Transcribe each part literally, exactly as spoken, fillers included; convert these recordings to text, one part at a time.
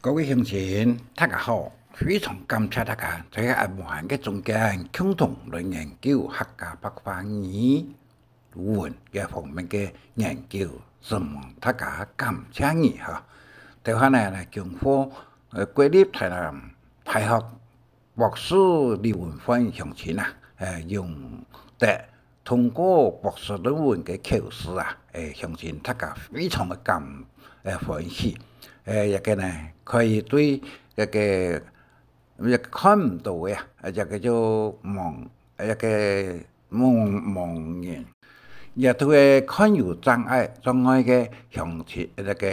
各位鄉親，大家好！非常感謝大家在這無閒个中間共同來研究客家白話語文个方面个研究，承蒙大家，感謝你哈！頭下呢，來恭賀，呃，國立臺南大學 博士李文煥鄉親啊，呃，贏得通過博士論文个口試啊，呃，鄉親大家非常个感，呃，歡喜。呃，這个呢，可以對這个，這个看毋到个啊，呃，這个就盲，呃，這个盲，盲人，也都會看有障礙，障礙个鄉親，呃，這个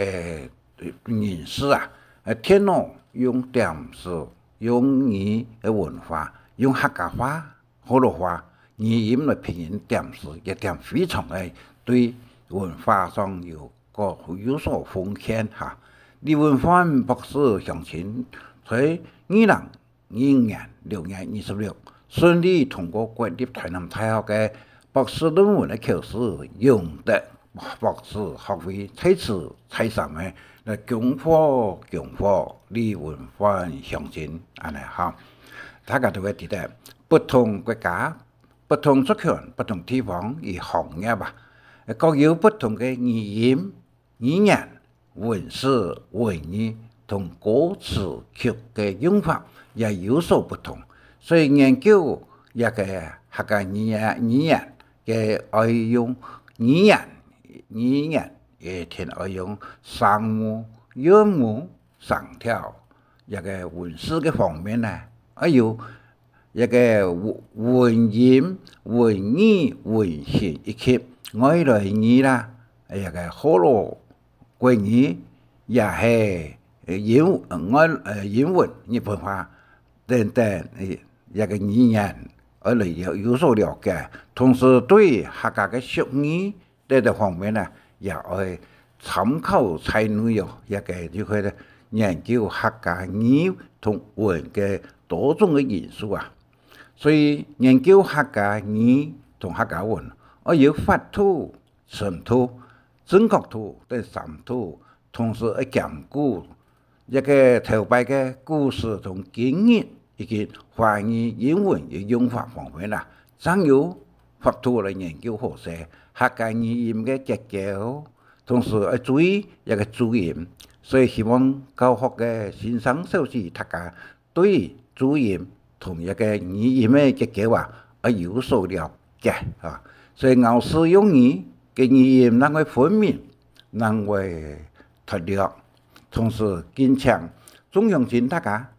人士啊，呃，電腦用點字， 用語个文化，用客家話、學老話、語音來拼音點字，這點非常个對文化上有个有所貢獻哈。李文煥博士鄉親在二零二五年六月二十六順利通過國立臺南大學个 博士論文个口試，贏得博士學位，在此再三个來恭賀恭賀李文煥鄉親，恁呢哈。大家都會知得，不同國家、不同族群、不同地方與行業啊，各有不同个語音、語言、 文字、文藝同歌詞曲个用法也有所不同，所以研究這个客家語言，語言个愛用語言，語言一定愛用聲母、韻母、聲調，這个文字个方面呢，愛有 這个文，文音、文義、文形以及外來語啦，這个學老國語，也係英，外，呃，英文、日本話等等，呃，這个語言，愛來有，有所了解。同時對客家个俗語 這个方面呢，也愛參考在內哦，這个就係研究客家語同文个多種个因素啊。所以研究客家語同客家文，愛有法度、程度、正確度等三度，同時愛兼顧 這个頭擺个古詩同今日以及華語、英文个用法方面啊，正有法度來研究好勢客家語音个結構，同時愛注意這个注音。所以希望教學个先生小姐大家對注音同這个語音个結構啊，愛有所了解啊。所以咬字用語个語音正會分明，正會 脫落。同時敬請眾鄉親大家，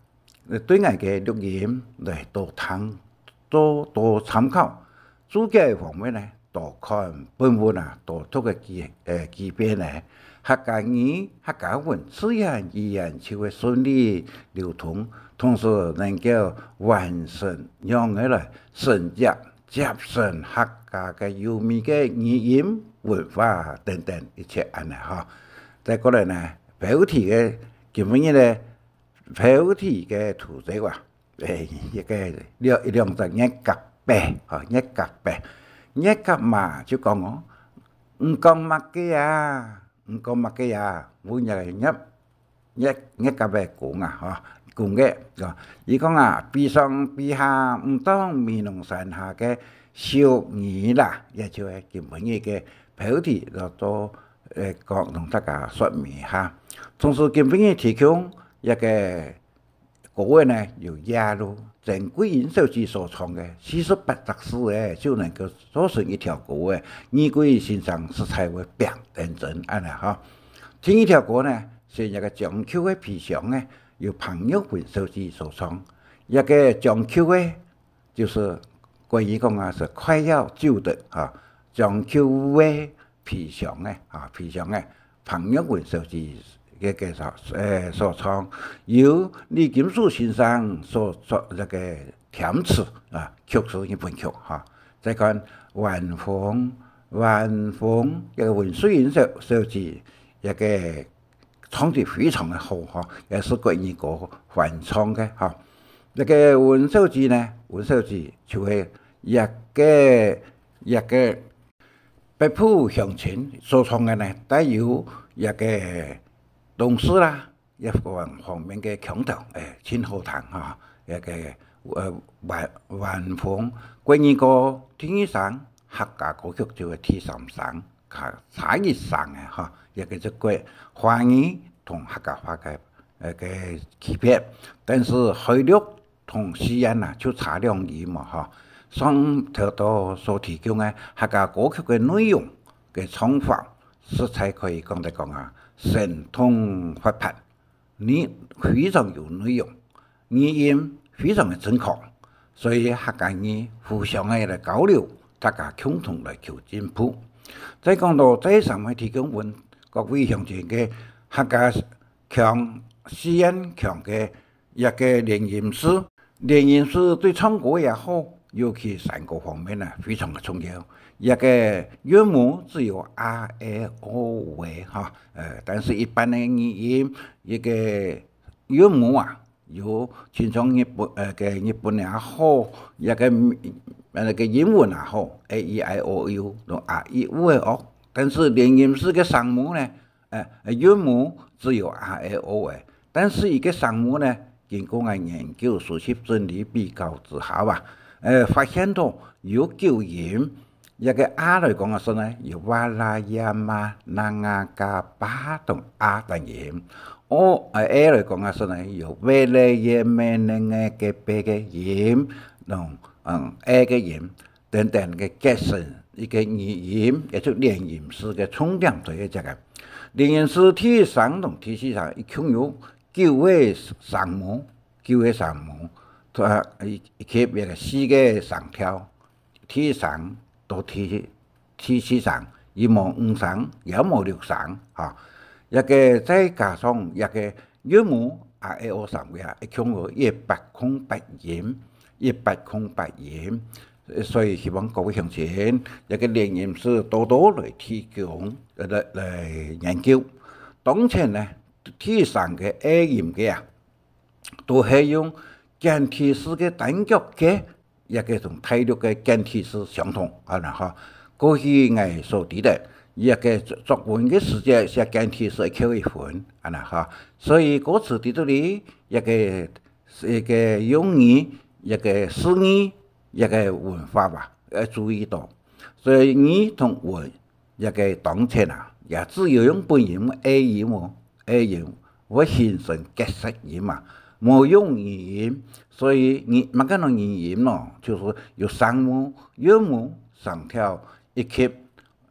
呃，對𠊎个錄音來多聽，多，多參考。註解方面呢，多看本文啊，多讀个幾，呃，幾遍呢，客家語、客家文自然語言就會順利流通，同時能夠完成仰仔來承接、接承客家个優美个語音、文化等等一切恁呢吼。再過來呢， 標題个，今晡日个標題个圖則啊，誒，一个兩，一兩隻月甲伯，吼，月甲伯。月甲嘛就講哦，你講麼个啊？你講麼个啊？問這个月，月，月甲个公啊，吼，公个，吼。佢講啊，比上比下，毋當美濃山下个俗語啦，也就係今晡日个標題，就做 呃，講同大家說明一下。同時今晡日提供一个歌仔呢，由雅路曾桂英小姐所創个四十八隻字仔，就能夠做成一條歌仔。二桂英先生實在會拚認真恁呢吼。第二條歌呢，係一个章丘个悲傷仔，由彭玉雲小姐所創。一个章丘个 就係國語講啊，係快要走的啊，章丘个悲傷个啊，悲傷个彭玉雲小姐个，个所，呃，所創，由李金樹先生所作這个填詞啊，曲是日本曲哈。再看晚風，晚風，這个溫瑞英小，小姐，這个 唱得非常个好吼，也係國語歌翻唱个吼。這个溫小姐呢，溫小姐就係一个，一个北埔鄉親所唱个呢，帶有一个東勢啦、這方方面个腔調，誒，盡好聽哈。這个，呃，晚，晚風，國語歌第二聲，客家歌曲就係第三聲，較差一聲个哈。這个就國，華語同客家話个，呃，个區別。但是海陸同四縣啊，就差兩音嘛哈。上頭到所提供个客家歌曲个內容个唱法，實在可以講得講啊，生動活潑。 你非常有內容，語音非常个正確，所以客家語互相个來交流，大家共同來求進步。再講到再三个提供分各位鄉親个客家腔、四縣腔个一个連音字，連音字對唱歌也好，尤其山歌方面呢，非常个重要。一个韻母只有a、e、o、u个哈，呃，但是一般个語音，一个韻母啊，有親像日本，呃，个日本也好，一个，呃，个英文也好，a、e、i、o、u，同a、i、u个哦。但是連音字个聲母呢， 呃，韻母只有a、e、o个，但是一个聲母呢，經過𠊎研究、收集、整理、比較之後啊，呃，發現到有九音。一个a來講个時呢，有哇啦呀嘛、那啊嘎巴同a單音。o，呃，e來講个時呢，有喂咧耶咩呢个个个音，同，嗯，e个音。 等等个結成一个語音，也就連音字个重點在於這个。連音字第一聲同第四聲一共有九个聲母，九个聲母，啊，以，以及一个四个聲調，第一聲到第，第四聲，佢無五聲，也無六聲，哈。一个再加上一个 韻母a、e、o三个啊，一共有一百空八音，一百空八音。所以希望各位鄉親，這个連音字多多來提供，呃，來，來研究。當前呢，第三个e音个啊，都係用簡體字个單腳个 這个同大陸个簡體字相同，恁呢哈。過去𠊎所知得，這个作，作文个時節寫簡體字係扣一分，恁呢哈。所以歌詞裡肚裡，這个，這个用語，這个字義，這个文法啊，愛注意到。所以語同文 這个當前啊，也只有用本音e音哦，e音會形成結舌音嘛，無用語音，所以語，麼个講語音咯，就係有聲母、韻母、聲調以及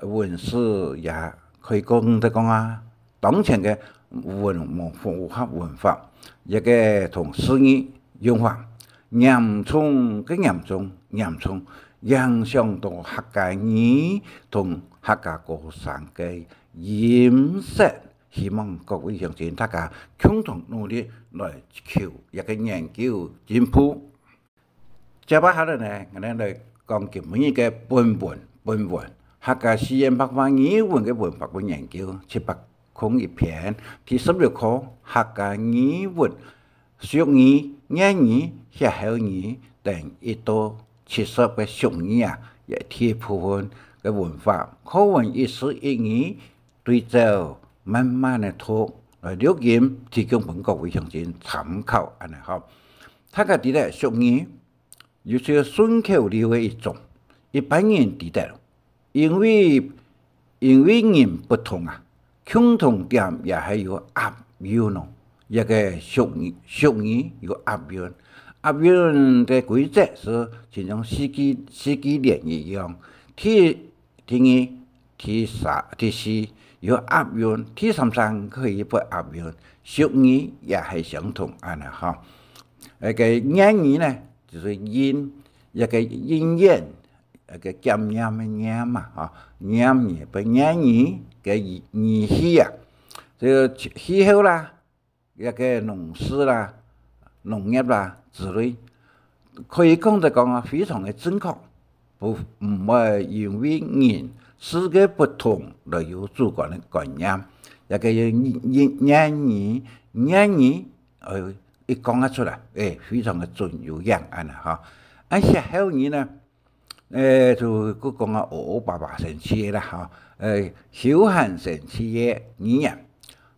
文字，也可以講得講啊，當前个文，文，符合文法，這个同字義用法，嚴重个嚴重，嚴重影響到客家語同客家歌聲个 音色，希望各位鄉親大家共同努力來求一个研究進步。接下來呢，𠊎等來講今晡日个本文，本文，客家四縣白話語文个文法文研究，七百空一篇，第十六課，客家語文 俗語、諺語、歇後語等一到七十个俗語啊，也第一部分个文法。課文一字一語對照，慢慢个讀，來錄音，提供分各位鄉親參考，恁呢吼。大家知得俗語，有就順口溜个一種，一般人知得， 因為，因為人不同啊，共同點也係有押韻哦。一个俗語，俗語有押韻。押韻个規則係親像四句，四句聯一樣。第，第二、第三、第四有押韻，第三聲可以不押韻。俗語也係相同，恁呢吼。該个諺語呢，就係諺，一个諺言， 該个檢驗个驗嘛，吼，諺語，不諺語个語，語氣啊，就氣候啦，一个農事啦、農業啦之類，可以講得講啊，非常个正確，不，毋會因為人事个不同來有主觀个觀念。一个諺，諺語，諺語，呃，一講啊出來，誒，非常个準有影，恁呢吼。啊歇後語呢， 誒，就，就講啊，烏烏巴巴生趣个啦，吼。誒，休閒生趣个語言。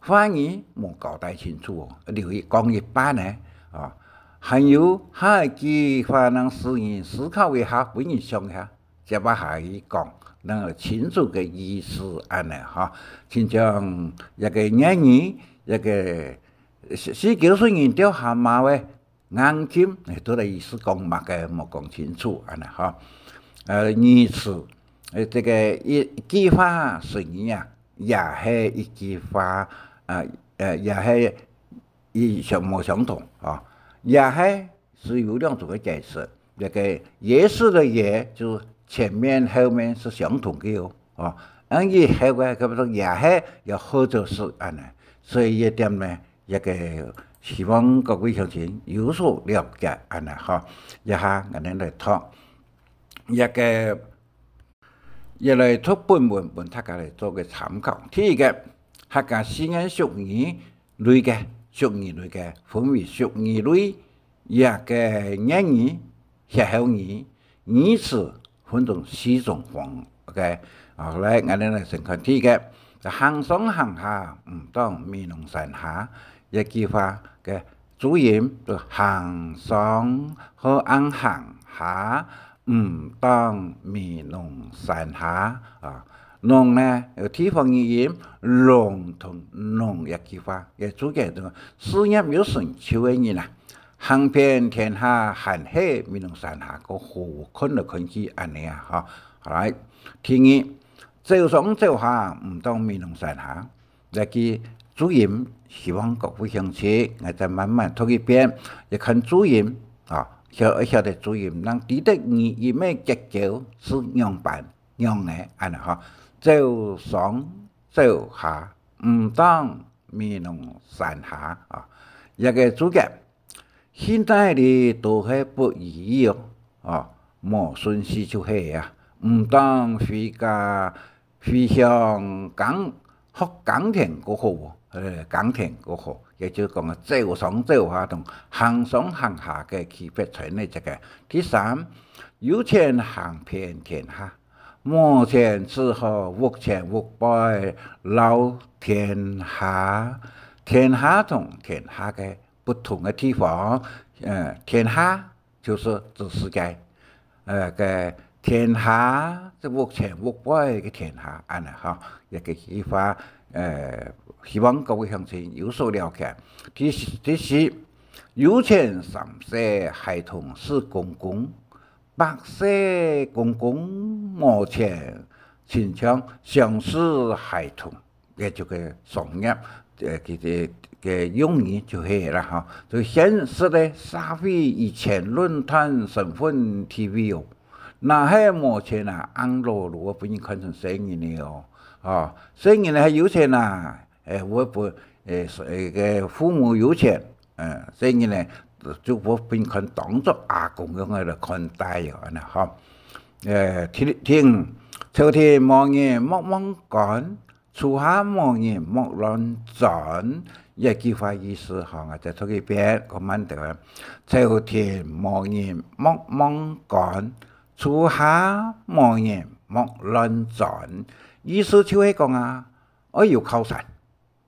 話語無交代清楚哦，留一講一半呢，哦，還有下一句話，能使人思考一下，分人想一下，接下下去講，能有清楚个意思，恁呢哈。親像一个諺語，一个四，四九歲人掉下馬喂，硬頸，哎，到底意思講麼个，無講清楚，恁呢哈。呃，語詞，呃，這个一，一句話，順耳啊，也係一句話，啊，呃，也係一相，無相同啊，也係是有兩種个解釋。那个也是的也，就前面後面是相同个哦，哦，恁以後个，搿个也係，也或者是恁呢。所以這點呢， 也个希望各位鄉親有所了解，恁呢吼。這下𠊎等來讀，這个也來讀本文，分大家來做个參考。第一个，客家四縣俗語類个，俗語類个，分為俗語類，這个諺語、歇後語、語詞， 分做四種方。OK，啊，來，𠊎等來先看第一个，行上行下，毋當美濃山下。這句話个注音就行上，好，行下，毋當美濃山下啊。濃呢，有地方語音，濃同濃這句話，也注解就事業有成就个人啊。 行遍天下，還係美濃山下較好，看來看去恁呢啊，吼。好來，第二，走上走下，毋當美濃山下。這句注音，希望各位鄉親，𠊎再慢慢讀一遍，也看注音啊，曉，曉得注音，能知得語音个結構是仰般樣个，恁呢吼。走上走下，毋當美濃山下啊，這个注解 現代裡都係不如意哦，哦，無順序就係啊，毋當回家，回鄉耕，學耕田較好哦，呃，耕田較好，也就講啊，走上走下同行上行下个區別在呢這个。第三，有錢行遍天下，無錢只好屋前屋背摎天下，天下同天下个 不同个地方，呃，天下就係指世界，呃，个天下，這屋前屋背个天下，恁呢吼，這个句話，呃，希望各位鄉親有所了解。第四，第四，有錢三世孩童是公公，百世公公無錢，親像相似孩童。 个這个商業，呃，个，个，个用語就係啦，吼。就現實个社會以前論斷身份地位哦，若係無錢啊，硬躼躼分人看成細人仔哦，哦，細人仔還有錢啊，誒，會分，誒，誒，个父母有錢，誒，細人仔就會分看當作阿公樣个來看待哦，恁呢吼。誒，第，第五，朝廷無人莫望官， 樹下無人莫亂鑽，這句話意思吼，𠊎再讀一遍，較慢兜啊。朝廷無人莫望官，樹下無人莫亂鑽。意思就係講啊，愛有靠山，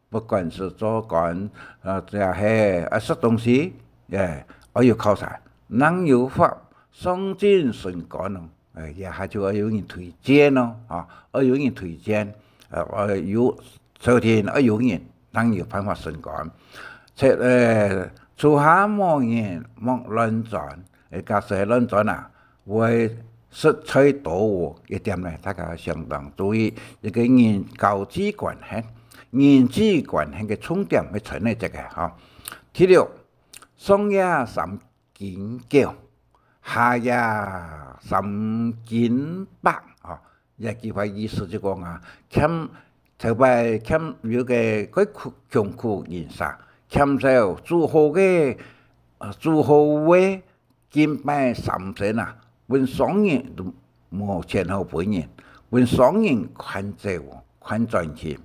不管係做官，呃，這係，呃，食東西，誒，愛有靠山，正有法上進升官哦。 誒，這下就愛有人推薦咯，啊，愛有人推薦，呃，愛有朝廷愛有人，正有辦法升官。這，呃，樹下無人莫亂鑽，誒，假使係亂鑽啊，會失財多哦，一點呢，大家相當注意，一个人交際關係，人際關係个重點會在呢這个哈。第六，上夜三 斤九，下夜三斤八，哦，這句話意思就講啊，欠，頭擺欠有个个窮苦人家，欠少煮好个，呃，煮好个，今擺三升啊，分商人都 無錢好分人，分商人看走，看轉去。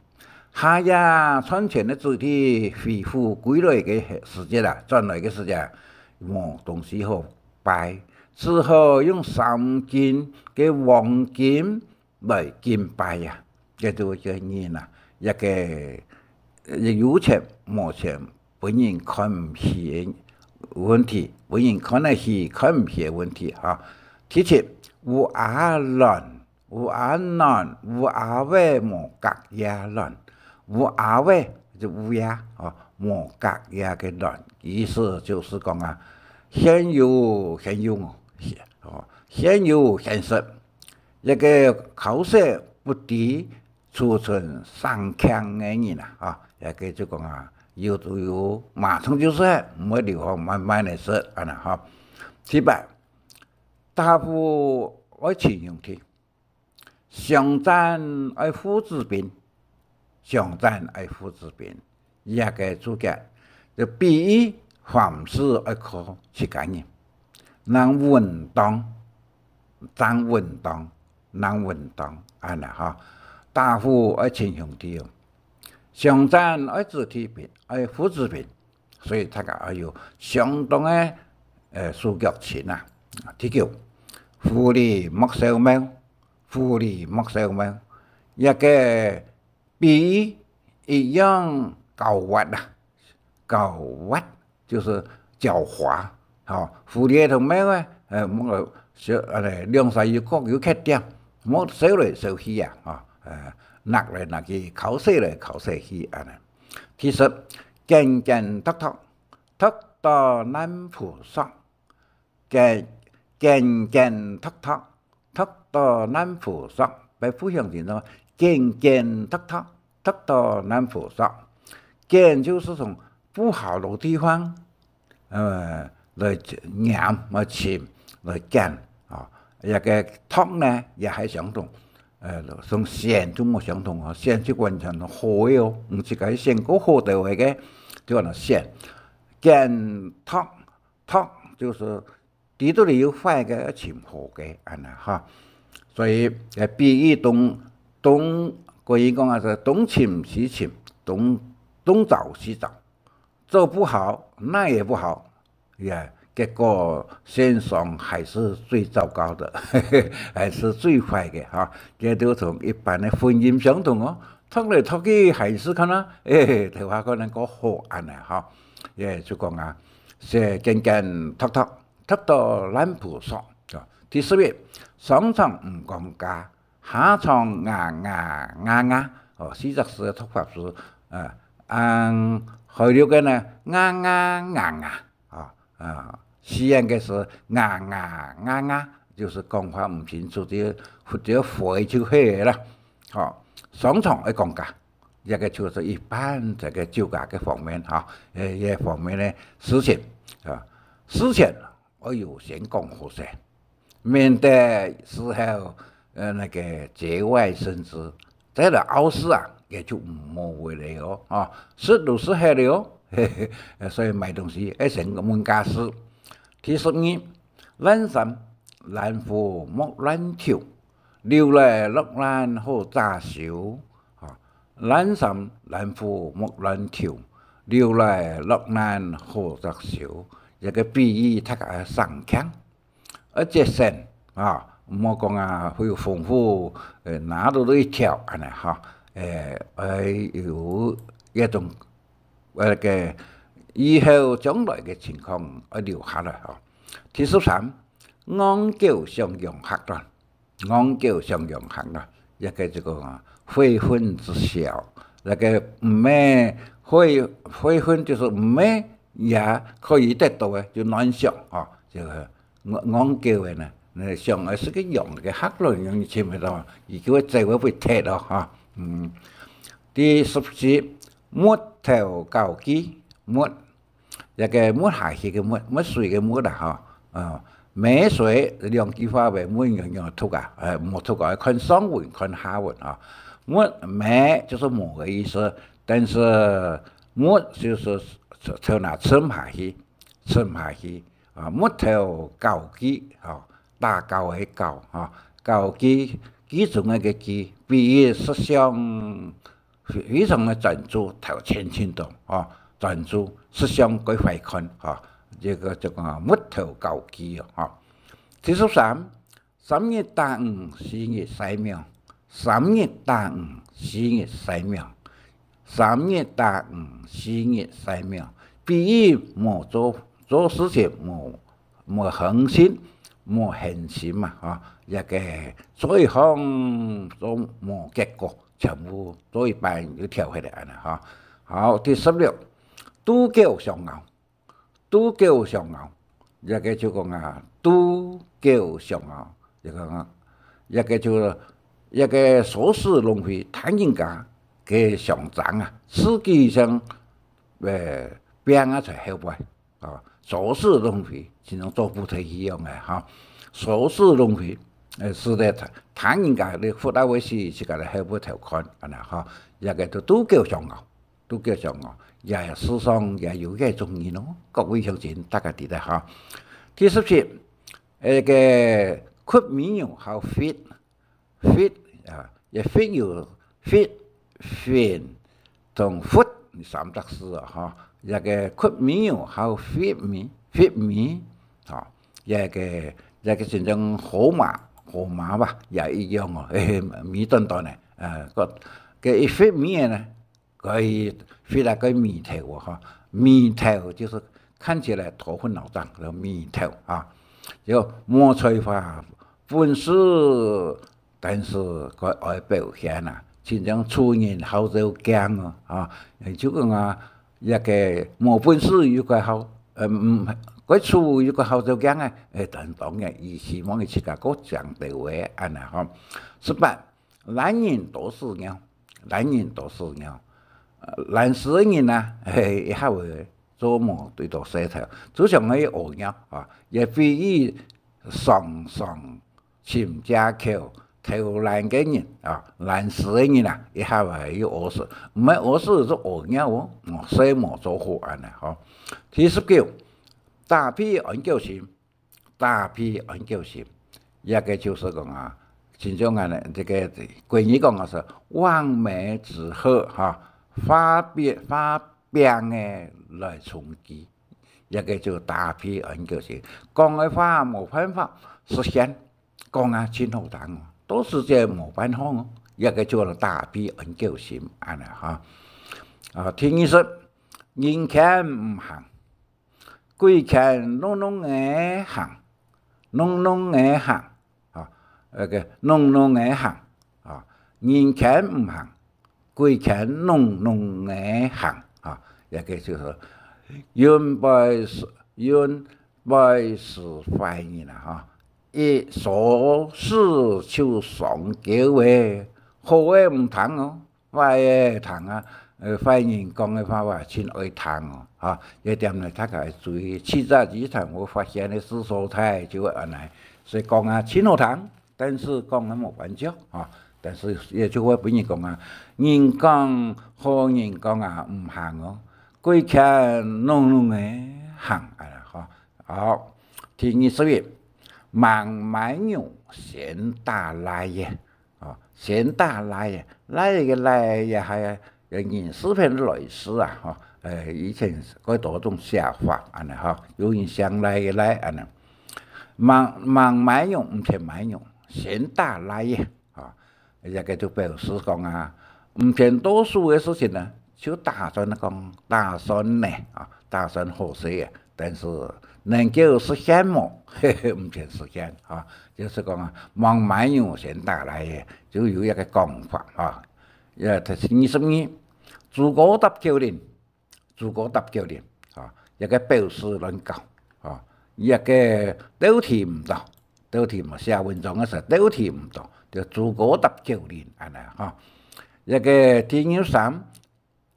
下夜賺錢个子弟回府歸來个時節啊，轉來个時節啊，無東西好拜，只好用三斤个黃金來敬拜啊。這就係人啊，一个有錢無錢，分人看毋起个問題，分人看得起、看毋起个問題哈。第七，烏鴉卵，烏鴉卵，烏鴉仔無隔夜卵，烏鴉仔就烏鴉哦，無隔夜个卵，意思就是講啊，現有現有哦，現有現食，一個口舌不知 儲存省儉个人啊，啊，也个就講啊，有就有，馬上就食，毋會留好慢慢个食，安尼哈。第八，打虎愛尋兄弟，相戰愛父子兵，相戰愛父子兵，這个註解就比喻凡事愛靠自家人，能穩當，正穩當， 難穩當，安尼哈。打虎愛尋兄弟哦，相戰愛子弟兵，愛父子兵，所以大家愛有相當个呃手腳情啊。第九，狐狸莫笑貓，狐狸莫笑貓，一个比喻一樣狡猾啊，狡猾就是狡猾，吼，狐狸同貓仔，呃，莫小，呃，兩儕有各有缺點，莫笑來笑去啊，吼，呃，搦來搦去，剾洗來剾洗去，安尼。第十，揀揀擇擇，擇到爛瓠杓。揀，揀揀擇擇，擇到爛瓠杓，別不相同哦，揀揀擇擇，擇到爛瓠杓。揀就是從不好个地方，呃，來拈，來尋，來揀啊。這个擇呢，也還相同，呃，從選就無相同哦，選就完全好个哦，毋係个選个好个話个，就安尼選。揀擇，擇就是知道你有壞个，尋好个，安尼哈。所以，呃，比喻東，東，國語講啊，是東尋西尋，東，東找西找，做不好，哪也不好，也，結果現象還是最糟糕的，還是最壞的哈。這就同一般的婚姻相同哦，擇來擇去還是看啊，欸，頭下可能較好安尼哈。也就講啊，係揀揀擇擇，擇到爛瓠杓。啊，第十一，上床毋講價，下床牙牙牙牙。哦，四隻字个讀法係，呃，嗯，海陸个呢，牙牙牙牙。 啊，啊，四縣个係牙牙牙牙，就是講話毋清楚，就，就回就係啦。吼，上床愛講價，這个就係一般這个酒家个方面，吼，呃，這方面个事情，啊，事前愛有先講好勢，免得事後，呃，那個節外生枝。 再來拗事啊，也就無話了哦，啊，食就食忒了哦，嘿嘿，所以買東西愛先問價數。第十二，爛衫爛褲莫亂丟，留來落難好再收。啊，爛衫爛褲莫亂丟，留來落難好再收。這个比喻大家愛省儉。 愛節省啊，毋好講啊，會有豐富，呃，拿到一條安尼哈，呃，愛有一種，呃，个以後將來个情況愛留下來哈。第十三，戇狗想養客啦，戇狗想養客啦，這个這个啊，悔恨之小，這个毋係悔，悔恨就是毋係也可以得到个，就亂想啊，這个 戇戇狗个呢，你想个係个樣个客人樣尋得到，佢就會走个會忒咯哈。嗯，第十四，沒頭搞技，沒，這个沒下去个沒，沒水个沒啦哈。啊，沒水兩句話呗，沒樣樣讀啊，呃，無讀啊，看上文看下文啊。沒，沒就是無个意思，但是沒就是頭那沉下去，沉下去。 啊，沒頭搞技，吼，打攪个攪，吼，搞技，技術个个技，比喻實相非常个專注，頭前進到，吼，專注，實相蓋壞看，吼，這个就講沒頭搞技哦，吼。第十三，三日打魚，四日曬網，三日打魚，四日曬網。三日打魚，四日曬網。比喻無做，做事情無，無恆心，無恆心嘛，吼，這个做一項做無結果，全部做一半又跳起來恁樣，吼。好，第十六，鬥狗相咬。 鬥狗相咬，這个就講啊，鬥狗相咬，這个啊，這个就，這个唆使弄非，大人家个相爭啊，自己先，呃，拚啊在後背，啊，唆使弄非，就像做不得一樣个哈，唆使弄非，呃，使得大，大人家个福到位時，自家个後背偷看，恁樣哈，這个就鬥狗相咬。 都叫做哦，也世上也有這種人哦。各位鄉親，大家知得哈。第十七，那个屈尾牛好fit，fit啊，也fit有fit、fin同fit三隻字啊哈。那个屈尾牛好fit尾，fit尾，哈，那个那个真正河馬，河馬吧，也一樣哦，嘿嘿，尾短短的，呃，个个一fit尾的呢， 个fit啊个尾頭哦，哈，尾頭就是看起來頭昏腦脹个尾頭啊。就無才華、本事，但是个愛表現啊，親像處人好照鏡哦，啊，就講啊，一个無本事又个好，呃，嗯，个處又个好照鏡啊，誒，但當然，伊希望佢自家个強調个，恁樣吼。十八， 懶人多屎尿，懶人多屎尿。呃，懶尸个人啊，嘿，一下會做無對到事頭，就像該屙尿啊，也比喻常常尋藉口偷懶个人啊，懶尸个人啊，一下會又屙屎。毋係屙屎，係屙尿哦，哦，事無做好恁樣吼。第十九，打屁安狗心。 打屁安狗心，這个就是講啊，親像啊，這个國語講啊係望梅止渴哈，畫餅畫餅仔來充飢，這个就打屁安狗心。講个話無辦法實現，講啊真好聽哦，到時節無辦法哦，這个就打屁安狗心恁樣哈。啊，第二十，人牽毋行， 鬼牽弄弄仔行，弄弄仔行，啊，該个弄弄仔行，啊，人牽毋行，鬼牽弄弄仔行，啊，這个就係雲背是，雲背是壞人啊，哈，一唆使就相交誒，好誒毋聽哦， 壞个聽啊，呃，壞人講个話啊，盡愛聽哦，哈。這點呢，大家愛注意，自責之談會發現个事所在就會恁樣。所以講啊，盡好聽，但是講啊無關照，哈。但是也就會分人講啊，人講好人講啊，毋行哦，鬼牽弄弄仔行，哎呀，哈。好，第二十一，盲買牛，先打癩仔。 哦，先打癩仔，癩仔个癩仔也係人字邊來字啊，吼，呃，以前蓋多種寫法恁樣吼，有人姓賴个賴恁樣。盲，盲買牛，毋曾買牛，先打癩仔，吼，這个就表示講啊，毋曾到手个事情呢，就打算講，打算呢，啊，打算好勢啊，但是能夠實現無？嘿嘿，毋曾實現，啊。 就是講啊，盲買牛先打癩仔，就有一个講法啊。也，第二十二，豬哥搭狗膦，豬哥搭狗膦，啊，一个表示亂搞，啊，一个到底毋到，到底毋，寫文章个時候到底毋到，就豬哥搭狗膦恁樣哈。一个第二十三，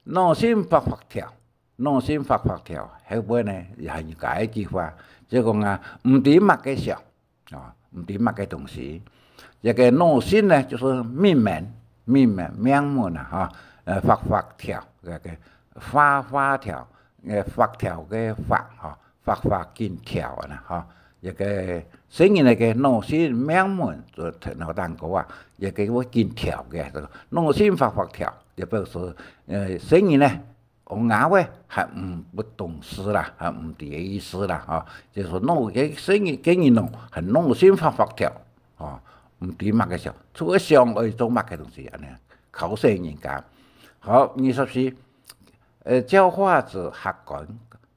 腦筋發發跳， 腦筋發發跳，後背呢，也還有加一句話，就講啊，毋知麼个想，啊，毋知麼个東西。這个腦筋呢，就係命門，命門，命門啊，哈，呃，發發跳，這个發發跳，呃，發跳个發，哈，發發緊跳啊，哈。這个細人仔个腦筋命門，就頭腦當高啊，這个會緊跳个，這个腦筋發發跳，就表示，呃，細人呢， 戇猴仔還毋，毋懂事啦，還毋知个意思啦，吼。就係講腦，該細人，該人哦，還腦筋發發跳，吼，毋知麼个想，就係想愛做麼个東西恁樣，考試人家。好，二十四，呃，教化子，客觀，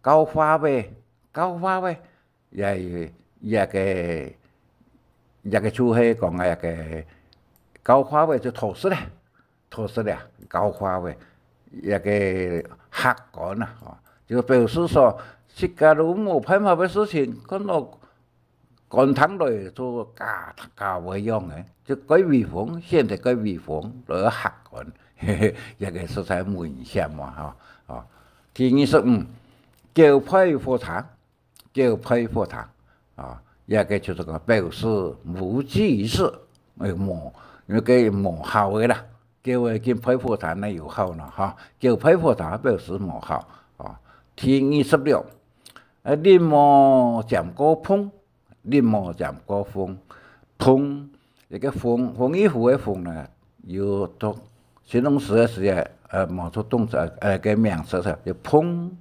教化仔，教化仔，也，也个，也个就係講个个教化仔就討食咧，討食咧，教化仔，也个客觀啊，吼，就表示說，自家都無辦法个事情，看到 官廳來做假，假个樣个，就蓋威風，顯得蓋威風，來客觀，這个實在危險嘛，吼，哦。第二十五，狗吠火車，狗吠火車，啊，這个就係講表示無濟於事，誒，無，因為該無效个啦，狗仔緊吠火車哪有效呢，吼，狗吠火車表示無效，啊。第二十六，呃，日暮尖過蓬， 日暮尖過蓬，蓬，一个豐，豐衣服个豐呢，有讀形容詞个時節，呃，無讀動詞，呃，个名詞，就蓬，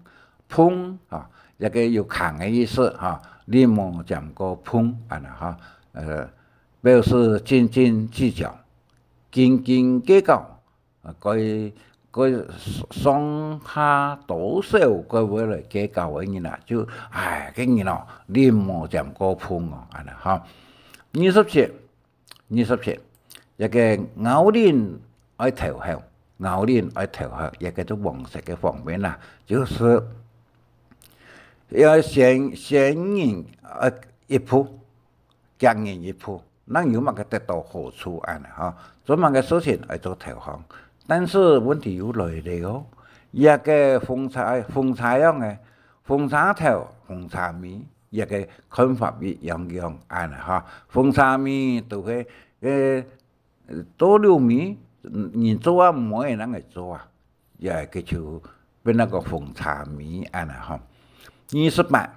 蓬啊，一个有空个意思哈。日暮尖過蓬，恁呢哈，呃，表示斤斤計較，斤斤計較， 啊，該，該上下多少个會來計較个人啊，就，唉，該人哦，日暮尖過蓬哦，恁呢哈。二十七，二十七，一个拗鈴愛投降，拗鈴愛投降，一个就黃色个方面啦，就係愛先，先人，呃，一步， 行人一步，哪有麼个得到好處恁呢吼？做麼个事情愛做投降？但是問題又來了哦，這个風車，風車樣个，風車頭，風車尾，這个看法一樣樣恁呢吼。風車尾都係，呃，到落尾，嗯，人做啊，毋會人來做啊，這个就變那个風車尾恁呢吼。二十八，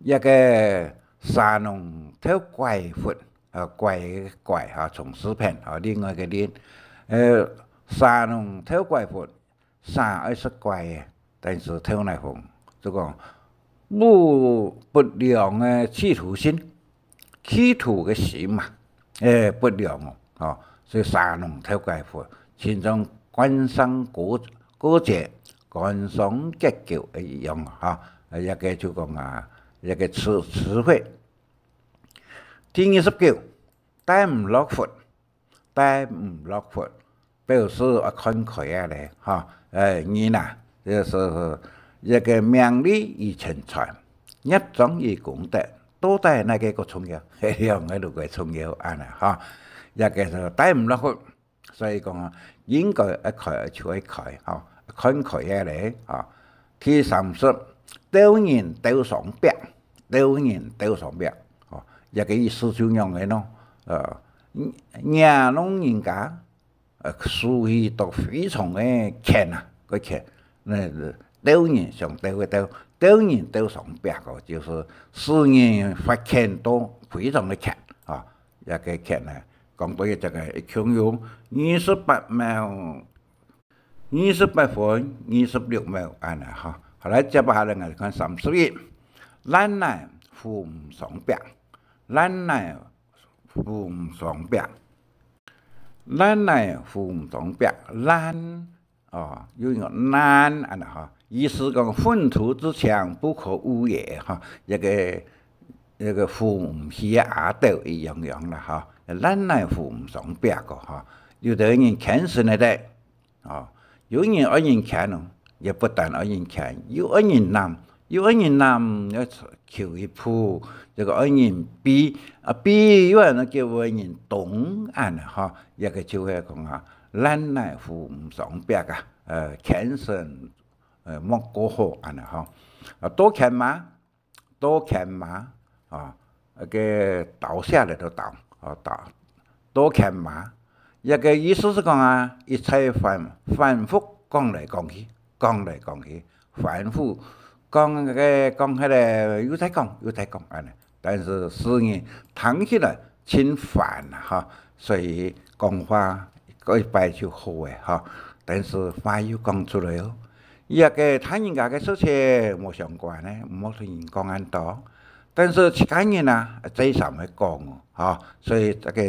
這个蛇籠鬥拐佛，呃，拐个拐哈，從字邊哈，另外个另，呃，蛇籠鬥拐佛，蛇愛食拐个，但是鬥哪逢，就講無不良个企圖心，企圖个心嘛，誒，不良哦，吼，所以蛇籠鬥拐佛，其中官商勾，勾結，官商勾結个一樣啊，哈，呃，這个就講啊， 一个詞，詞彙。第二十九，戴毋落佛，戴毋落佛，表示愛看開啊咧，哈。誒，人啊，就係一个名利與錢財，業障與功德，到底哪个較重要？兩个都較重要，恁呢，哈。這个係戴毋落佛。 所以講啊，應該愛開就愛開，吼，看開个咧，吼。第三十，鬥人鬥相逼，鬥人鬥相逼，吼，這个意思就樣个咯，呃，惹弄人家，呃，輸去到非常个譴啊，个譴，那鬥人相鬥个鬥，鬥人鬥相逼哦，就係使人發譴到非常个譴啊。 這个譴呢，講到這个一共有二十八秒，二十八分，二十六秒，恁呢哈。好，來，接下來𠊎看三十一，爛泥扶毋上壁，爛泥扶毋上壁，爛泥扶毋上壁，爛 哦，又有爛恁呢哈，意思講糞土之牆不可污也哈，這个，這个扶毋起个阿斗一樣樣啦哈，爛泥扶毋上壁个哈。有兜人譴神个咧，哦，有人愛人譴哦，也不但愛人譴，又愛人揇，又愛人揇，要求一步，這个愛人避，啊，避又還能叫人懂恁呢哈，這个就係講啊， 爛泥扶毋上壁啊，呃，譴神，呃，莫過好恁呢吼。啊，倒譴罵，倒譴罵，啊，該个刀下來个刀，啊，刀，倒譴罵。這个意思係講啊，一再反，反覆講來講去，講來講去，反覆講該个，講該个，又再講，又再講恁呢。但是使人聽起來真煩啊，哈。所以講話 過一擺就好个吼，但是話又講出來哦。這个大人家个事情無相關个，毋好同人講恁多。但是自家人啊，再三个講哦，吼，所以這个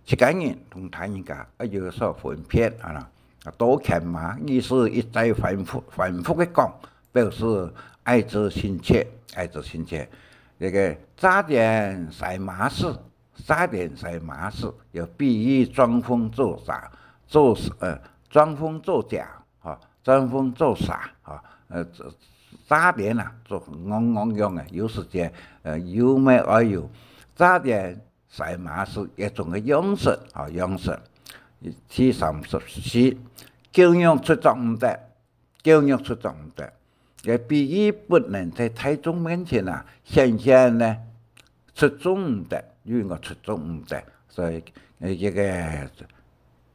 自家人同大人家愛有所分別啊啦。多牽馬，意思一再反覆、反覆个講，表示愛之深切，愛之深切。這个詐癲司馬氏，詐癲司馬氏，有比喻裝瘋做傻，做，呃，裝瘋做假，哈，裝瘋做傻，哈，呃，詐癲啊，做戇戇樣个，有時節，呃，有咩愛有，詐癲 司馬氏一種个樣式，啊，樣式。第三十四，狗肉出眾毋得，狗肉出眾毋得。這比喻不能在大眾面前啊，顯現呢，出眾毋得，有一个出眾毋得。所以，呃，這个，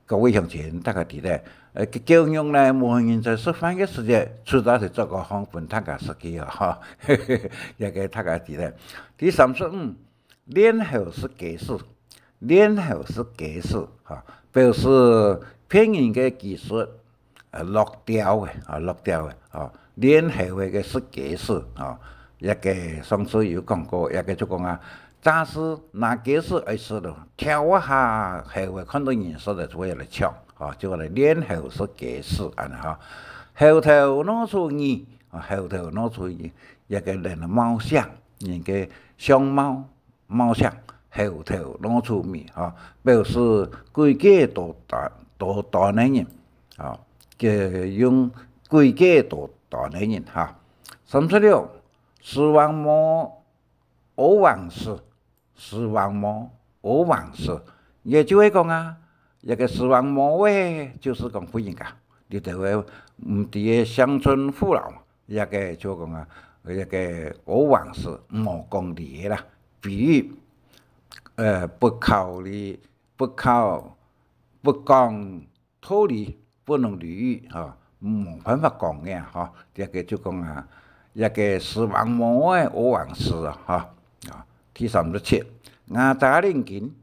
各位鄉親，大家知咧，呃，狗肉呢，無人在食飯个時節，出到去做个方分大家食去啊，哈，這个大家知咧。第三十五， 練猴食雞屎，練猴食雞屎，哈，表示騙人个技術，呃，落掉个，啊，落掉个，啊，練猴个个食雞屎，啊，這个上次有講過，這个就講啊，詐尸拿雞屎愛食咯，跳啊下猴个看到人食了就會來搶，啊，就來練猴食雞屎，恁呢哈。猴頭老鼠耳，啊，猴頭老鼠耳，這个人个貌相，人个相貌， 貌相，猴頭老鼠尾，吼，表示詭計多端、多端个人，吼，个用詭計多端个人，哈。三十六，視橫毛屙橫屎，視橫毛屙橫屎，也就係講啊，這个視橫毛仔，就係講婦人家，你就會毋知个鄉村婦老， 這个就講啊，這个屙橫屎，無講理个啦。比喻，呃，不考慮，不考，不講道理，不能理喻，吼，無辦法講个，吼。這个就講啊，這个視橫毛仔屙橫屎啊，吼。啊，第三十七，牙䘆䫞斤，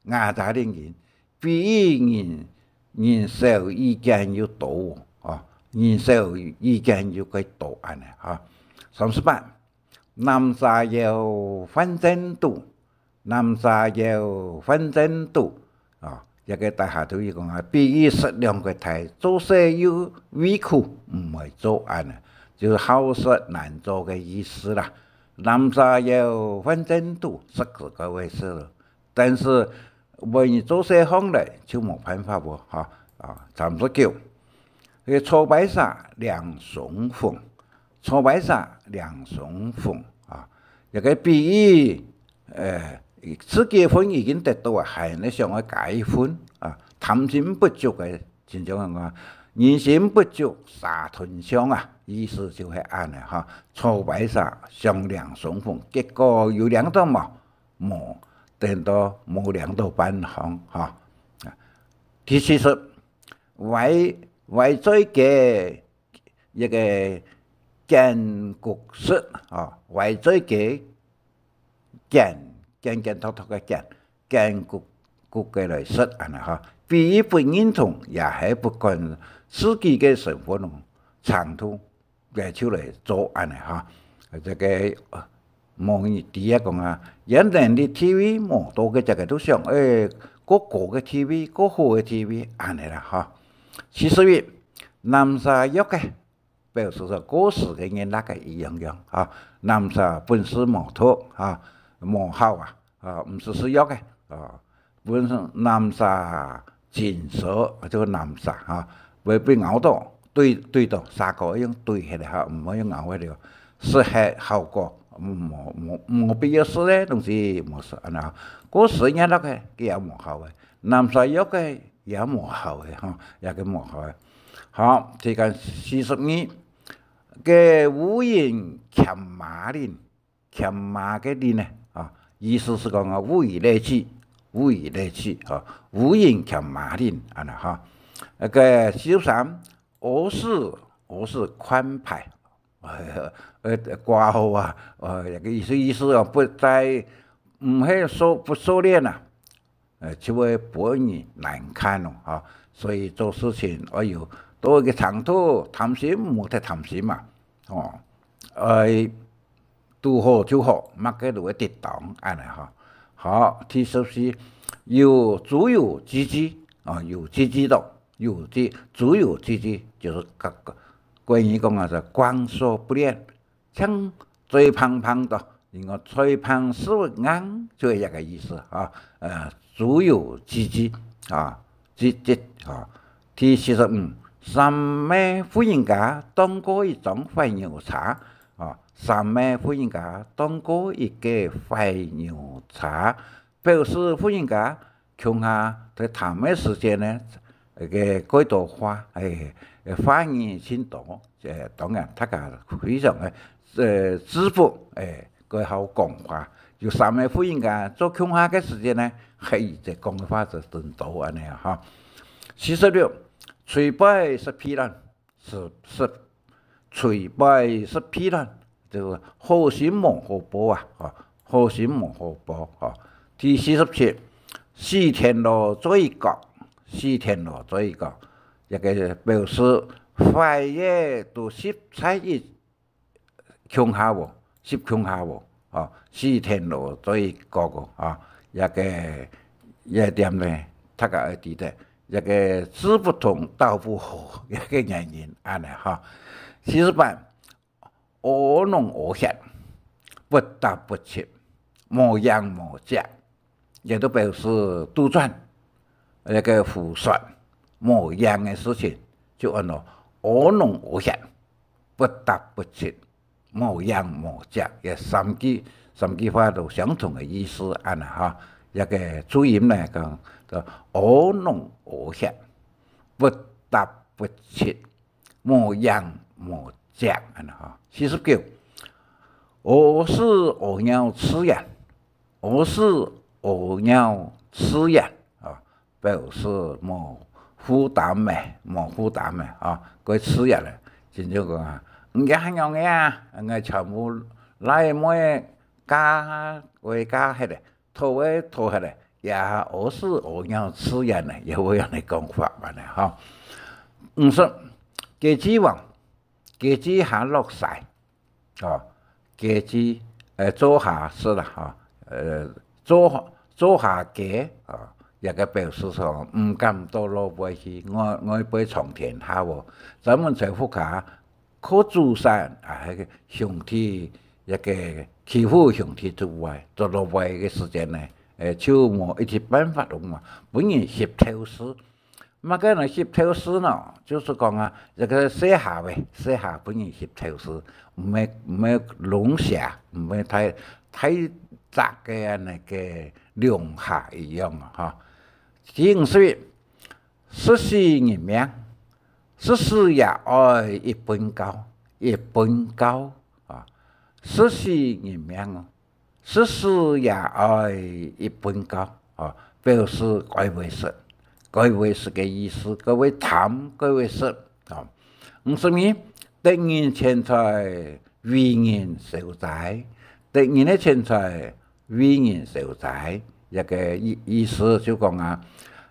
牙䘆䫞斤，比喻人，人少意見又多，啊，人少意見又較多恁呢，哈。三十八，南蛇腰飯正肚，南蛇腰飯正肚，啊，這个大家都有講啊，比喻食兩个大，做事又畏苦，毋會做恁呢，就係好食難做个意思啦。南蛇腰飯正肚，食自家會食咯。 但是萬一做事項來，就無辦法哦，哈。啊，三十九，該草排蛇領松鳳，草排蛇領松鳳啊，這个比喻，呃，自家个份已經得到啊，還係想愛加一份啊，貪心不足个，親像講啊，人心不足蛇吞象啊，意思就係恁呢哈。草排蛇想領松鳳，結果有領到無？ 無，等到無領到半項，哈。第四十，歪，歪嘴雞，一个揀穀食，啊，歪嘴雞，揀，揀揀擇擇个揀，揀穀，穀个來食，恁呢哈。比喻不認同，也係不管自家个生活中程度， 个就來做恁呢哈。這个，呃，無人知啊講啊，原來你地位無到个，這个都想，誒，過高个地位，過好个地位，恁呢啦哈。四十一，南蛇藥个，表示說過時个人那个一樣樣哈。南蛇本是無毒哈，無效啊，啊，毋使食藥个啊。 本身南蛇緊蛇，就南蛇哈，會分咬到，對，對到，蛇哥用對起來哈，毋好用咬个了，食係效果，無，無，無必要食个東西，無食恁呢。過時人落个，佢也無效个，南蛇藥个也無效个哈，也个無效个。好，第四十二，个烏蠅鉗馬膦， 鉗馬个膦呢，啊，意思係講啊，物以類聚，物以類聚，啊，烏蠅鉗馬膦，恁呢哈。該个四十三，屙屎，屙屎寬排，呃，掛號啊，呃，這个意思，意思啊，不再，毋係收，不收斂啊， 呃，就會分人難看咯，吼。所以做事情愛有多一个程度，貪心，毋好忒貪心嘛，吼。愛堵好就好，麼个都會得當，恁呢吼。好，第十四，有，豬有雞雞，啊，有雞雞到，有枝，竹有枝枝，就是个，个，國語講啊，是光說不練，像最棒棒的，你看最棒是硬，就係這個意思啊。呃，竹有枝枝啊，枝枝啊。第四十五，三妹婦人家當過一張壞牛車啊，三妹婦人家當過一個壞牛車，表示婦人家 共下在談个時節呢，該个幾多話，欸，話語盡多，欸，當然大家非常个，呃，祝福，欸，蓋好講話。有三个婦人家做共下个時節呢，係，這講个話就真多恁呢啊，哈。四十六，捶背食屁卵， 食，食，捶背食屁卵，就係好心無好報啊，吼，好心無好報，吼。第四十七，死田螺做一角，死田螺做一角，這個表示壞个都食在一共下哦，食共下哦，吼，死田螺做一角哦，啊，這個，這點呢，大家愛記得，這個志不同，道不合，這個原因，恁呢，吼。四十八， 屙穠屙血，不答不七，無影無跡，也就表示杜撰，該個胡說，無影个事情，就安到屙穠屙血，不答不七，無影無跡，這三句，三句話都相同个意思，恁呢哈。這個注音來講，就屙穠屙血，不答不七， 無影無跡，恁呢哈。四十九，屙屎屙尿自然，屙屎屙尿自然啊，表示無負擔个，無負擔个啊，蓋自然个。親像講啊，你這恁樣个啊，𠊎全部倈妹嫁，會嫁忒个， 討个討忒个，也屙屎屙尿自然个，也會恁呢講法恁呢哈。五十，雞子王，雞子下落屎，哦，雞子，呃，灶下屎啦，哈，呃，灶，灶下雞，哦，這個表示說毋敢到外背去，外，外背闖天下哦，專門在屋下 靠祖先啊，該個兄弟，一個欺負兄弟姊妹，到外背个時間呢，誒，就無一息辦法了嘛，分人翕透視。麼个呢翕透視呢？就係講啊，這個細下仔，細下分人翕透視，毋係，毋係弄瞎，毋係太，太窄个恁呢个弄瞎一樣啊，哈。第五十一， 食死人命，食屎也愛一糞坵，一糞坵啊！食死人命哦，食屎也愛一糞坵啊！表示該會食，該會食个意思，該會貪，該會食啊！五十二，得人錢財為人消災，得人个錢財 為人消災，這個意，意思就講啊，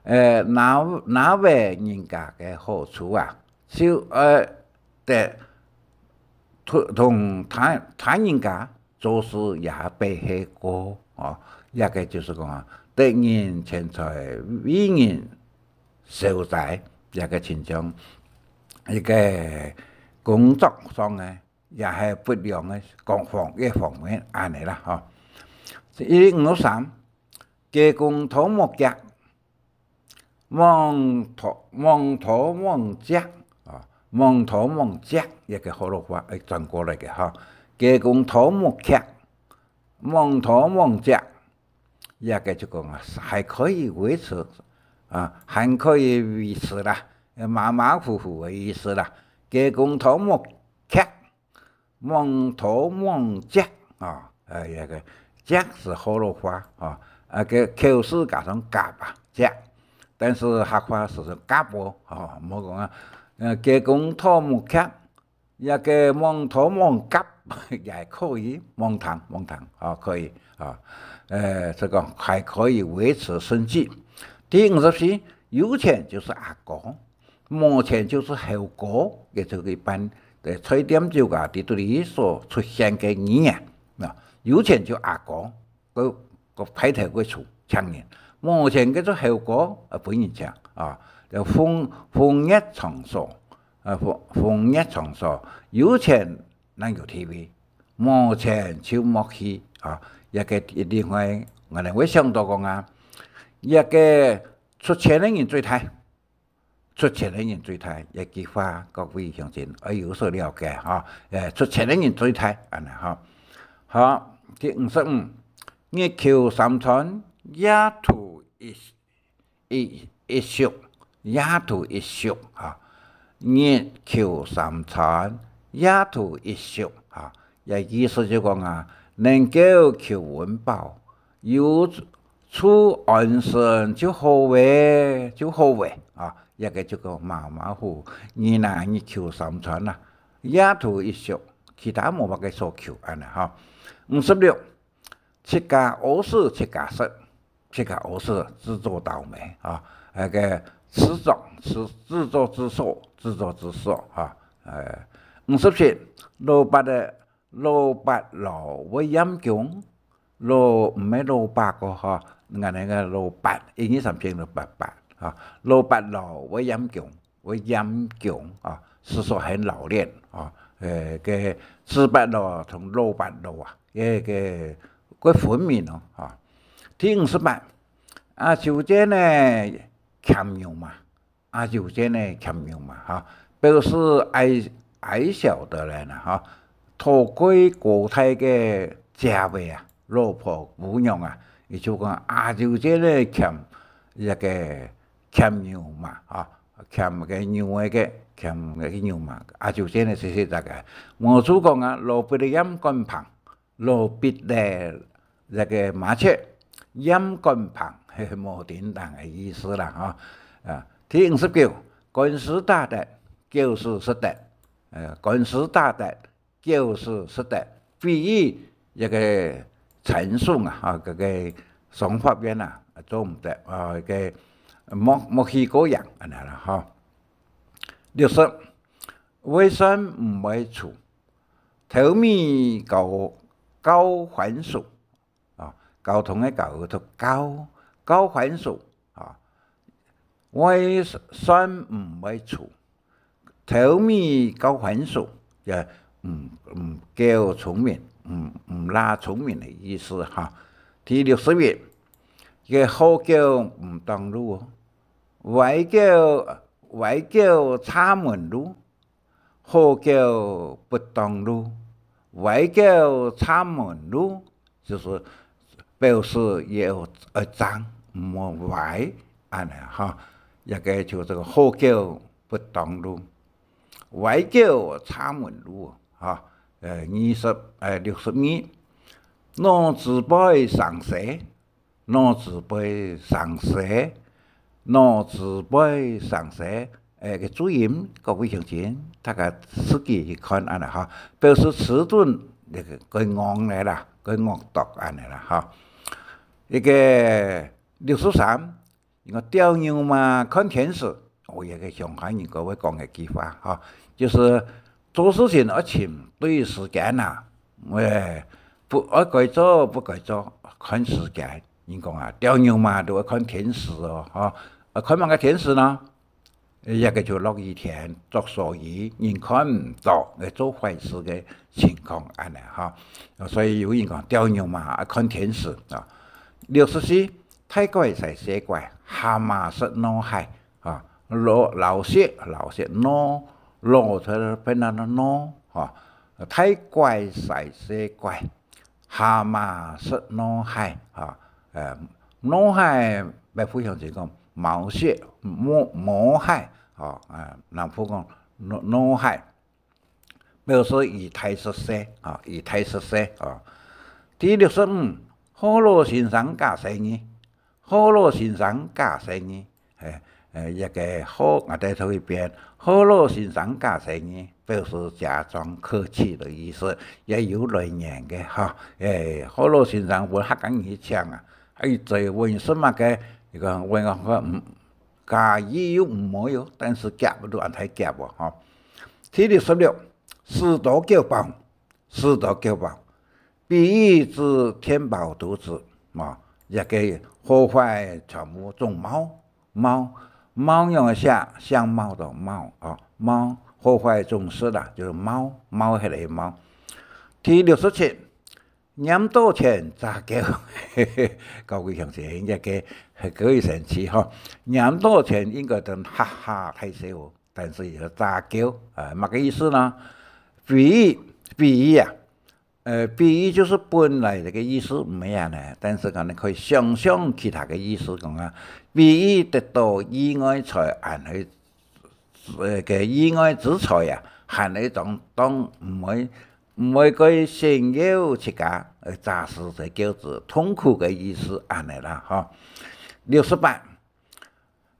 呃，拿，拿忒人家个好處啊，就，呃，得同，同他，他人家做事也白係過，哦，這個就係講啊，得人錢財為人消災，這個親像一個工作上个 也係不良个各方，各方面恁呢啦，吼。一五三，雞公討木屐，網討，網討網屐，啊，網討網屐，一個學老話，誒，轉過來个，吼。雞公討木屐，網討網屐， 這個就講啊，還可以維持，啊，還可以維持啦，馬馬虎虎个意思啦。雞公討木屐，網討網屐，啊，呃，這個屐係學老話，啊，啊，个口語加上夾啊，屐。但是客話係說夾哦，啊，毋好講啊，呃，雞公討木屐， 這個網討網夾也可以，網聽，網聽，啊，可以，啊，呃，這個還可以維持生計。第五十四，有錢就係阿哥，無錢就係猴哥，也就係一般个菜店酒家在肚裡所出現个語言。啊，有錢就阿哥， 个，个派頭个請，請人，無錢个做猴哥，啊，分人請，啊，就風，風月場所，呃，風，風月場所，有錢正有地位，無錢就莫去啊。這个另外，𠊎等會想到講啊，這个出錢个人最大，出錢个人最大，這句話各位鄉親愛有所了解哈。誒，出錢个人最大，恁呢哈。好，第五十五，日求三餐，夜徒一 一，一宿，夜徒一宿，哈。日求三餐，夜徒一宿，哈。這意思就講啊，能夠求溫飽，有處安身就好誒，就好誒，啊。這个就講馬馬虎，你哪日求三餐啊，夜徒一宿，其他無麼个所求，恁呢哈。五十六，自家屙屎自家食，自家屙屎自作倒霉啊！那个自作，自，自作自受，自作自受啊！呃，五十七，老八个，老八老會厭窮，老，毋係老伯个哈，𠊎等个老八，一二三四五六八八啊，老八老會厭窮。 會厭窮啊，是說很老練啊。呃，个自八老同老八老啊，个，个，个分明哦，啊。第五十八，阿周姐呢，欠牛嫲，阿周姐呢，欠牛嫲，哈，表示矮，矮小的人啊，哈，討過高大个姐妹啊，老婆姑娘啊，佢就講阿周姐呢，欠一个 欠牛嫲啊，欠个牛个，欠个牛嫲，阿周姐呢，細細隻个。我就講啊，老畢个厭官棚，老畢个這个麻雀，厭官棚，嘿，無叮噹个意思啦，哈。啊，第五十九，官司打得，狗屎食得，呃，官司打得， 狗屎食得，比喻一个傳送啊，哈，這个上法院啊，做毋得啊，个莫，莫去過癮，恁呢啦，哈。六十，會算毋會除，頭尾交，交還手， 啊，交通个交，讀交，交還手啊，會算毋會除，頭尾交還手，也毋，毋夠聰明，毋，毋罅聰明个意思哈。第六十一，个好狗毋擋路哦，歪狗，歪狗插門路， 好狗不擋路，歪狗插門路，就係表示愛，愛正，毋好歪，恁呢哈。這个就這个好狗不擋路，歪狗插門路，哈。呃，二十，呃，六十二，腦子背生饞， 腦子背生饞，腦子背生饞，誒，个注音，各位鄉親，大家自己去看恁呢哈，表示遲鈍，該个，該戇个啦，該戇篤恁呢啦哈。一个六十三，一个吊牛嫲看天時， 哦，這个鄉下人講會講一句話哈，就係做事情愛尋對時間啊，誒，不，愛該做不該做，看時間。人講啊，吊牛嫲都愛看天時哦，哈，啊，看麼个天時呢？誒，這个就落雨天，著鎖魚，人看毋著，會做壞事个情況恁呢哈。所以有人講吊牛嫲愛看天時啊。六十四，大枴使細枴，蛤蟆食蜆蟹。 啊，老，老實，老實，蜆，老實，變成蜆，哈，大枴使細枴，蛤蟆食蜆蟹，哈，呃，蜆蟹，北部鄉親講毛蟹，毛，毛蟹，哈，呃，南部講蜆，蜆蟹。 表示佢大食細啊，佢大食細啊。第六十五，好老先生假細義，好老先生假細義，誒，誒，這个好，𠊎再讀一遍，好老先生假細義，表示假裝客氣的意思，也有來源个哈。誒，好老先生分客家人去請啊，哎，再問什麼个，佢講，問講，嗯， 假意又毋會哦，但是夾都恁大夾哦，吼。第六十六，屎多狗飽，屎多狗飽，比喻指填飽肚子，啊，這个好壞全部總懋，懋，貌仰个寫，相貌个貌，哦，貌，好壞總是啦，就係貌，貌係个貌。第六十七，拈著錢詐嬌，各位鄉親，這个係可以生氣吼。拈著錢應該等哈哈大笑哦，但是有詐嬌，啊，麼个意思呢？比喻，比喻啊，呃，比喻就係本來這个意思毋係恁呢，但是講你可以想像其他个意思講啊，比喻得到意外財，還係，呃，个意外之財啊，還係一種當毋會，毋會過炫耀自家，呃，詐死在叫子痛苦个意思，恁呢啦，吼。六十八，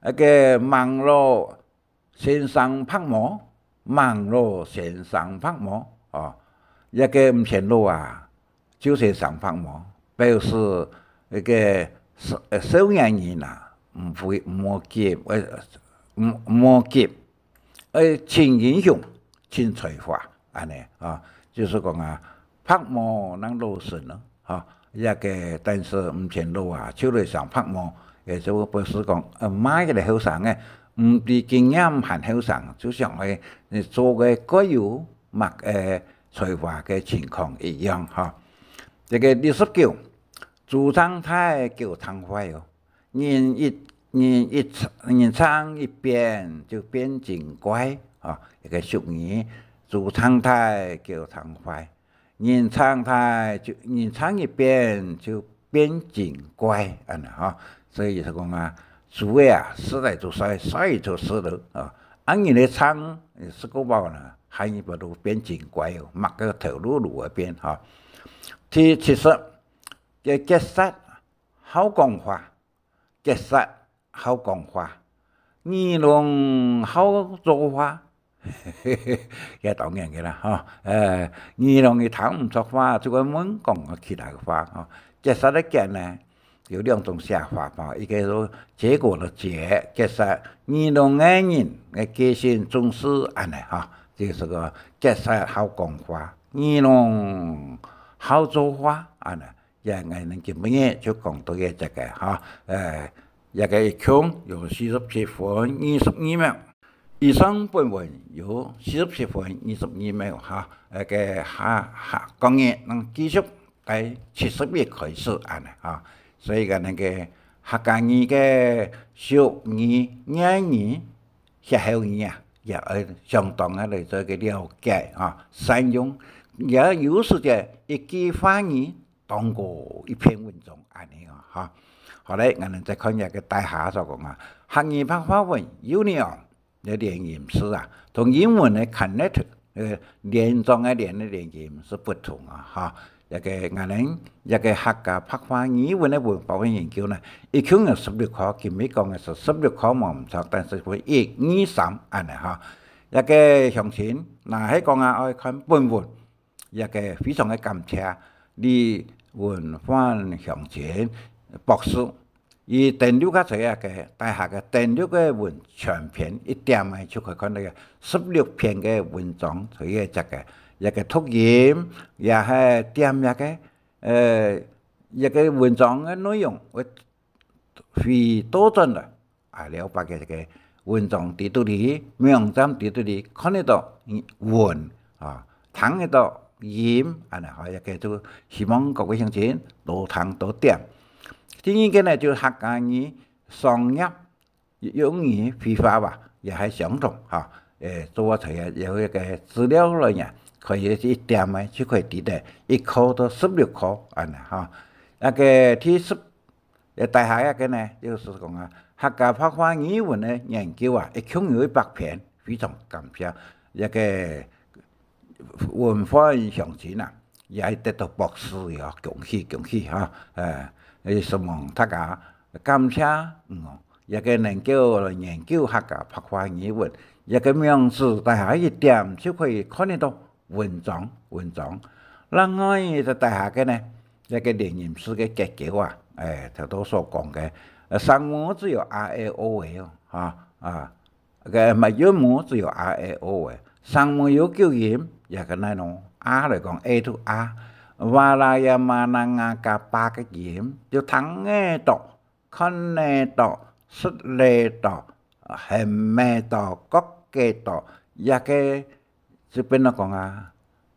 該个網路 先生白毛，網路先生白毛，哦，這个毋曾老啊，就先生白毛，表示該个少，呃，少年人啊，毋會，毋好急，呃，毋，毋好急，愛盡英雄，盡才華，恁呢，啊，就係講啊，白毛正老成咯。 吼，這个但是毋曾老啊，就來生白毛，也就表示講，呃，麼个後生个，毋知經驗還後生，就想愛，呃，做个較有麼个才華个情況一樣，吼。這个六十九，豬撐大狗撐壞哦，人一，人一，人撐一邊就變精怪，吼，這个俗語，豬撐大狗撐壞。 人撐大就，人撐一邊就變精怪，恁呢吼。所以就講啊，豬仔啊，食來就衰，衰就死了啊。啊，人个撐，食過飽呢，還一不如變精怪哦，擘个頭路路个變吼。第七十，个結煞好講話，結煞 好講話，耳聾好做話。這當然个啦，吼。呃，耳聾佢聽毋著話，就會問講其他个話，吼。結煞个結呢，有兩種寫法，吼。一个係結果个結，結煞，耳聾个人个記性總係恁呢，吼。就係个結煞好講話，耳聾好做話，恁呢。 也𠊎等今晡日就講到這隻个哈，呃，這个一共有四十七分二十二秒。以上本文有四十七分二十二秒哈，該个下，下，講義能繼續在七十一開始恁呢哈。所以講該个客家語个俗語、諺語、歇後語啊，也愛相當个來做一个了解哈，善用。也有時節一句話語 當過一篇文章恁呢哦，哈。好咧，𠊎等再看這个底下所講啊，客語白話文有呢哦，這連音詞啊，同英文个connect，呃，連長个連个連音係不同啊，哈。這个𠊎等這个客家白話語文个文法个研究呢，一共有十六課，今晡日講个係十六課無毋著，但係分一、二、三恁呢哈。這个詳情，若係講啊，愛看本文， 這个非常个感謝李文煥鄉親博士，佢登錄个在這个大學个登錄个文全篇一點个就可以看到个十六篇个文章，在這个，這个讀音，也係點這个，呃，這个文章个內容，會 會倒轉來，啊，了解个這个文章在哪裡，網站在哪裡，看得到文啊，聽得到音，恁呢哈，這个就希望各位鄉親多聽多點。第二个呢，就客家語商業用語會話吧，也還相同哈。誒，做下才有一个資料來呀，可以一點呢，就可以知得一課到十六課，恁呢哈。那个第十 這底下這个呢，就係講啊，客家白話語文个研究啊，一共有一百篇，非常感謝這个文煥鄉親啊，也係得到博士哦，恭喜恭喜哈！誒，希望大家感謝，嗯，這个能夠來研究客家白話語文，這个網址底下一點就可以看得到。 文章，文章。另外，在底下个呢，這个連音詞个結構啊，誒，頭頭所講个，呃，聲母只有a、e、o、e哦，哈，啊，个，乜韻母只有a、e、o、e，聲母有九音，這个呢，用a來講，a to a，哇啦呀嘛啦啊个八个音，就聽得到， 看得到、食得到、啊，還吂到，各个到，這个，這邊來講啊，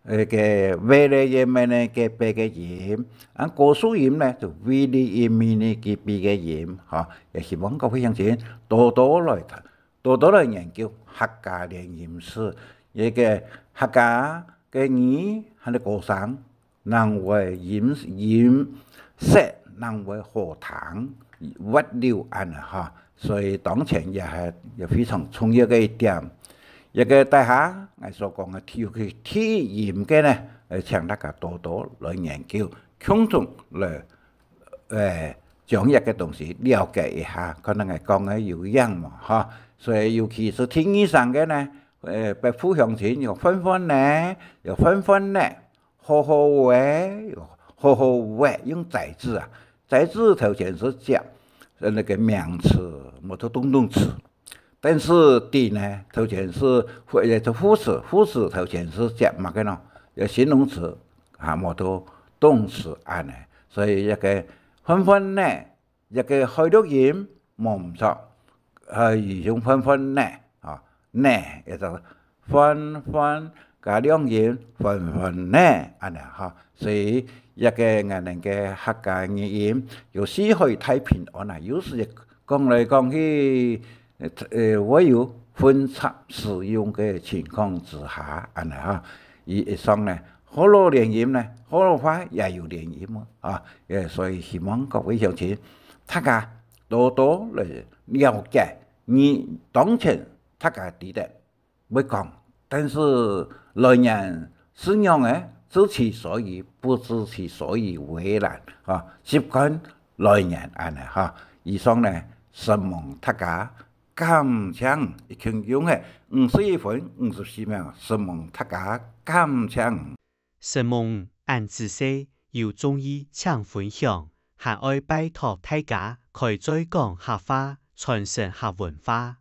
該个V个音呢，該八个音，啊，古書音呢，就V、D、E、M、N、G、B个音，吼，也希望各位鄉親多多來讀，多多來研究客家連音詞。這个客家个語，還有歌聲， 人會音，音色人會好聽，滑溜恁呢哈。所以當前也係，也非常重要个一點。這个底下，𠊎所講个第，尤其第一音个呢，呃，請大家多多來研究，共同來，呃，將這个東西了解一下，看𠊎講个有影無哈。所以尤其係第二聲个呢，呃，北部鄉親有歡歡呢，有歡歡呢， 好好仔，好好仔，用仔字啊，仔字頭前係接，呃，該个名詞，無就動動詞。但係的呢，頭前係，也就副詞，副詞頭前係接麼个呢？也形容詞，啊，無就動詞恁呢。所以這个歡歡呢， 這个海陸音無毋著，呃，用歡歡呢，啊，呢，也就歡歡加兩音，歡歡呢，恁呢哈。所以這个𠊎等个客家語音，有四海大平安啊，有時講來講去，呃，會有混雜使用个情況之下，恁呢哈。以，以上呢，學老連音呢，學老話也有連音哦，啊，也所以希望各位鄉親，大家 多多來了解。你當前大家知得會講，但係來源係仰仔，知其所以，不知其所以為然，哈，習慣來源恁呢哈。以上呢，承蒙大家，感謝，已經用了五十一分五十四秒，承蒙大家，感謝。 承蒙，恁仔細，有中意請分享，還愛拜託大家開嘴講客話，傳承客文化。